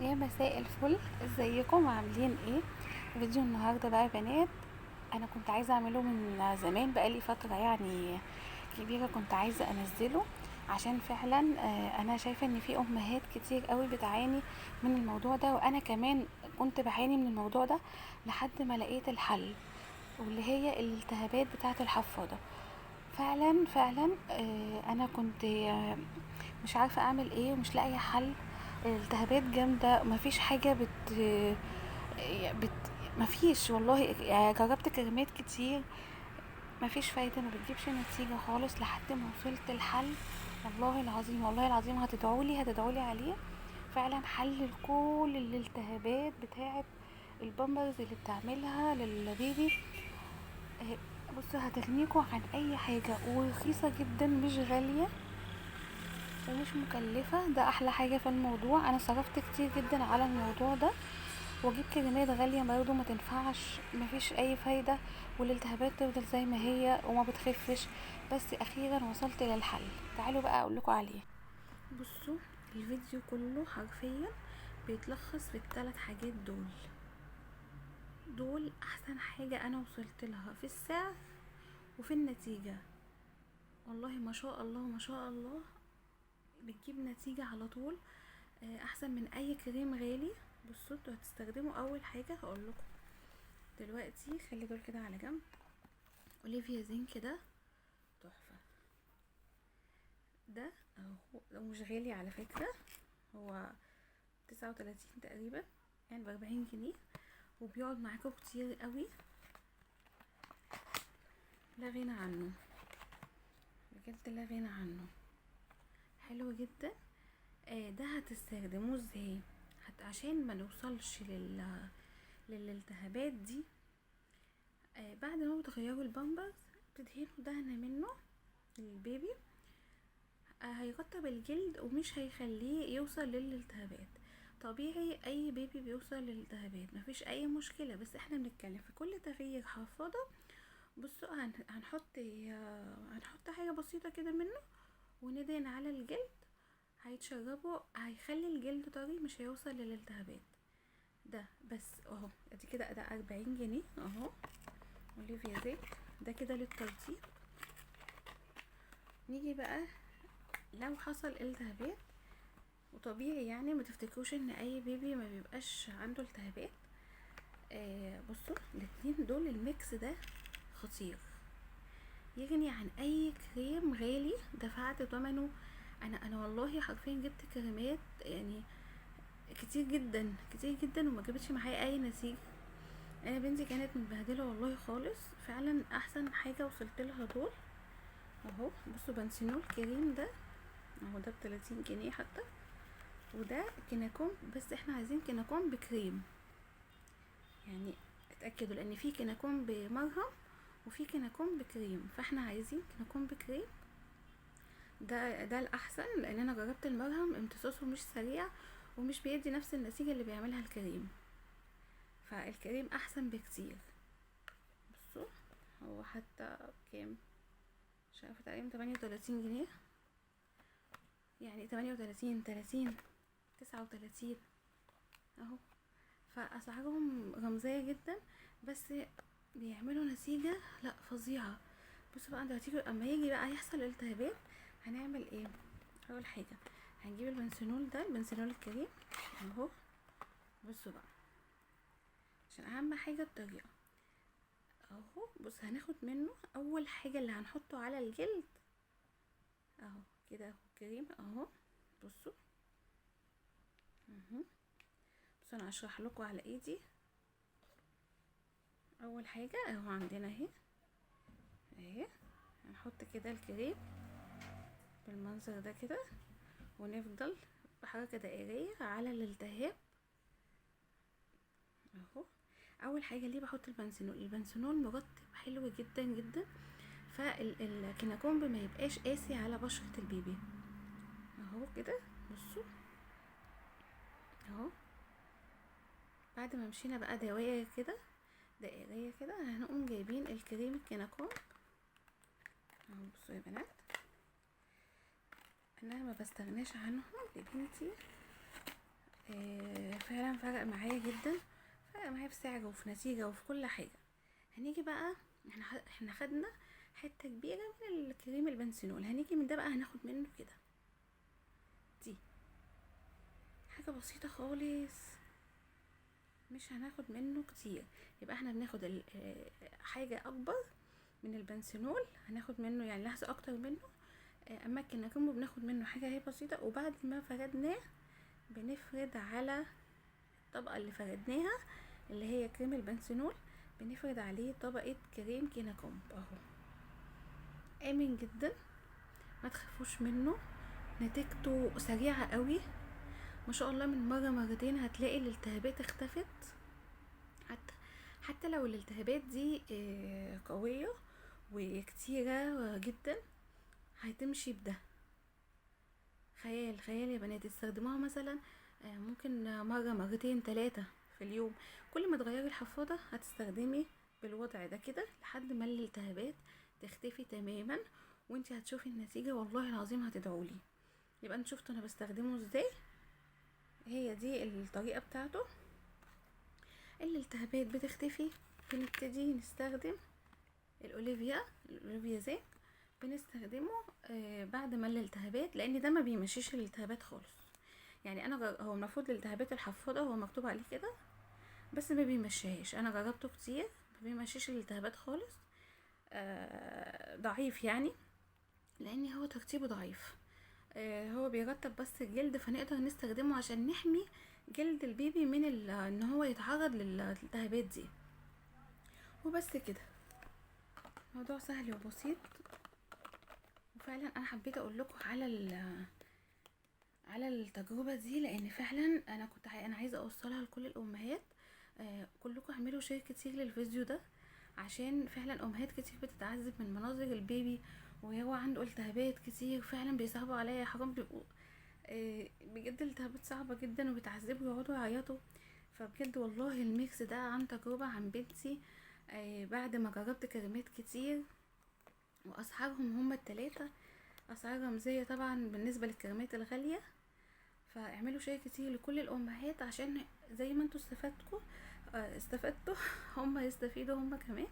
يا مساء الفل، ازيكم عاملين ايه؟ فيديو النهارده بقى يا بنات انا كنت عايزه اعمله من زمان، بقالي فترة يعني كبيرة كنت عايزه انزله، عشان فعلا انا شايفه ان في امهات كتير قوي بتعاني من الموضوع ده، وانا كمان كنت بعاني من الموضوع ده لحد ما لقيت الحل، واللي هي الالتهابات بتاعه الحفاضه. فعلا فعلا انا كنت مش عارفه اعمل ايه ومش لاقيه حل، التهابات جامدة، مفيش حاجة بت بت مفيش والله، يعني جربت كريمات كتير مفيش فايده، ما بتجيبش نتيجة خالص، لحد ما وصلت الحل. والله العظيم والله العظيم هتدعولي عليه. فعلا حل لكل الالتهابات بتاعه البامبرز اللي بتعملها للبيبي. بصوا هتغنيكوا عن اي حاجة، ورخيصه جدا، مش غالية ومش مكلفة. ده احلى حاجة في الموضوع. انا صرفت كتير جدا على الموضوع ده، واجيب كريمات غالية برضو ما تنفعش، مفيش اي فايده، والالتهابات تفضل زي ما هي وما بتخفش. بس اخيرا وصلت للحل، تعالوا بقى اقول لكم عليه. بصوا الفيديو كله حرفيا بيتلخص في الثلاث حاجات دول. دول احسن حاجة انا وصلت لها في السعر وفي النتيجة. والله ما شاء الله ما شاء الله بتجيب نتيجة على طول، احسن من اي كريم غالي. بصوا انتوا هتستخدموا اول حاجة هقول لكم دلوقتي، خلي دول كده على جنب. اوليفيا زينك ده تحفة، ده اهو، ده مش غالي على فكرة، هو 39 تقريبا، يعني ب40 جنيه، وبيقعد معاكم كتير قوي، لا غنى عنه بجد، لا غنى عنه، حلو جدا. ده هتستخدموه ازاي؟ عشان ما نوصلش للالتهابات دي. بعد ما بتغيروا البامبرز بتدهنوا دهنه منه للبيبي، هيرطب الجلد ومش هيخليه يوصل للالتهابات. طبيعي اي بيبي بيوصل للالتهابات، مفيش اي مشكلة، بس احنا بنتكلم في كل تغيير حفاضه. بصوا هنحط حاجة بسيطة كده منه وندهن على الجلد، هيتشربه، هيخلي الجلد طري، مش هيوصل للالتهابات. ده بس اهو، ادي كده ده 40 جنيه اهو، اوليفيا زيت ده كده للترطيب. نيجي بقى لو حصل التهابات، وطبيعي يعني ما تفتكروش ان اي بيبي ما بيبقاش عنده التهابات. بصوا الاتنين دول ال mix ده خطير، يغني عن اي كريم غالي دفعت ثمنه. انا والله حرفيا جبت كريمات يعني كتير جدا كتير جدا وما جابتش معايا اي نتيجة. انا بنتي كانت متبهدله والله خالص. فعلا احسن حاجة وصلت لها دول اهو. بصوا بنسينول كريم ده اهو، ده ب30 جنيه حتى، وده كيناكوم، بس احنا عايزين كيناكوم بكريم، يعني اتاكدوا لان في كيناكوم بمرهم وفي كيناكوم بكريم، فاحنا عايزين كيناكوم بكريم. ده الاحسن، لان انا جربت المرهم امتصاصه مش سريع ومش بيدي نفس النتيجة اللي بيعملها الكريم، فالكريم احسن بكتير. بصوا هو حتى كام، مش عارفه، تقريبا 38 جنيه، يعني 38 30 39 اهو. فاسعارهم رمزية جدا، بس بيعملوا نتيجة لا فظيعة. بصوا بقى دلوقتي اما يجي بقى يحصل التهابات هنعمل ايه؟ اول حاجة هنجيب البنسينول ده، البنسينول الكريم اهو. بصوا بقى عشان اهم حاجة الطريقة اهو. بص هناخد منه اول حاجة اللي هنحطه على الجلد اهو كده اهو، كريم اهو. بصوا بصوا انا هشرح لكم على ايدي. اول حاجة اهو عندنا اهي اهي، هنحط كده الكريم بالمنظر ده كده، ونفضل بحركة دائريه على الالتهاب اهو. اول حاجة ليه بحط البنسينول؟ البنسينول مرطب حلو جدا جدا، فالكيناكومب ما يبقاش قاسي على بشره البيبي اهو كده. بصوا اهو، بعد ما مشينا بقى دوائر كده دائريه كده، هنقوم جايبين الكريم الكيناكومب اهو. بصوا يا بنات انا ما بستغناش عنهم لبنتي. فعلا فرق معايا جدا، فرق معايا في سعره وفي نتيجة وفي كل حاجة. هنيجي بقى احنا خدنا حتة كبيرة من الكريم البانثينول، هنيجي من ده بقى هناخد منه كده، دي حاجة بسيطة خالص، مش هناخد منه كتير. يبقى احنا بناخد حاجة اكبر من البانثينول، هناخد منه يعني لحظة اكتر منه. اما الكيناكومبو بناخد منه حاجة هي بسيطة، وبعد ما فردناه بنفرد على الطبقة اللي فردناها اللي هي كريم البانثينول، بنفرد عليه طبقة كريم كيناكومب اهو. امن جدا، ما تخافوش منه، نتيجته سريعة قوي ما شاء الله. من مرة مرتين هتلاقي الالتهابات اختفت، حتى لو الالتهابات دي قوية وكتيرة جدا هتمشي بده. خيال خيال يا بنات، استخدموها مثلا ممكن مرة مرتين 3 في اليوم. كل ما تغيري الحفاضة هتستخدمي بالوضع ده كده لحد ما الالتهابات تختفي تماما، وانتي هتشوفي النتيجة والله العظيم هتدعولي. يبقى انتوا شفتوا انا بستخدمه ازاي، هي دي الطريقة بتاعته. الالتهابات بتختفي، بنبتدي نستخدم الاوليفيا، الاوليفيا زيت بنستخدمه بعد ما الالتهابات، لان ده ما بيمشيش الالتهابات خالص. يعني انا هو المفروض الالتهابات الحفاضة هو مكتوب عليه كده، بس ما بيمشيهاش. انا جربته كتير ما بيمشيش الالتهابات خالص، ضعيف يعني، لان هو ترتيبه ضعيف. هو بيرطب بس الجلد، فنقدر نستخدمه عشان نحمي جلد البيبي من ان هو يتعرض للالتهابات دي. وبس كده، موضوع سهل وبسيط. وفعلا انا حبيت اقول لكم على التجربة دي، لان فعلا انا كنت انا عايزه اوصلها لكل الامهات. كلكم اعملوا share كتير للفيديو ده، عشان فعلا امهات كتير بتتعذب من مناظر البيبي وهو عنده التهابات كتير، فعلا بيصعبوا عليا حرام، بيبقوا بجد التهابات صعبة جدا وبيتعذبوا ويقعدوا يعيطوا. فبجد والله ال mix ده عن تجربه عن بنتي، بعد ما جربت كريمات كتير واسعارهم هما التلاتة اسعار رمزية طبعا بالنسبة للكريمات الغالية. فاعملوا share كتير لكل الامهات عشان زي ما انتوا استفدتوا هما يستفيدوا هما كمان.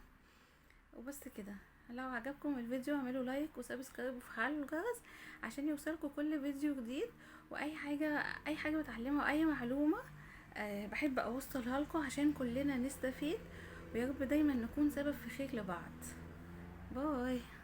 وبس كده، لو عجبكم الفيديو اعملوا like و subscribe وفعلوا الجرس عشان يوصلكم كل فيديو جديد، واي حاجة اي حاجة بتعلمها واي معلومة بحب اوصلها لكم عشان كلنا نستفيد، ويا رب دايما نكون سبب في خير لبعض. bye.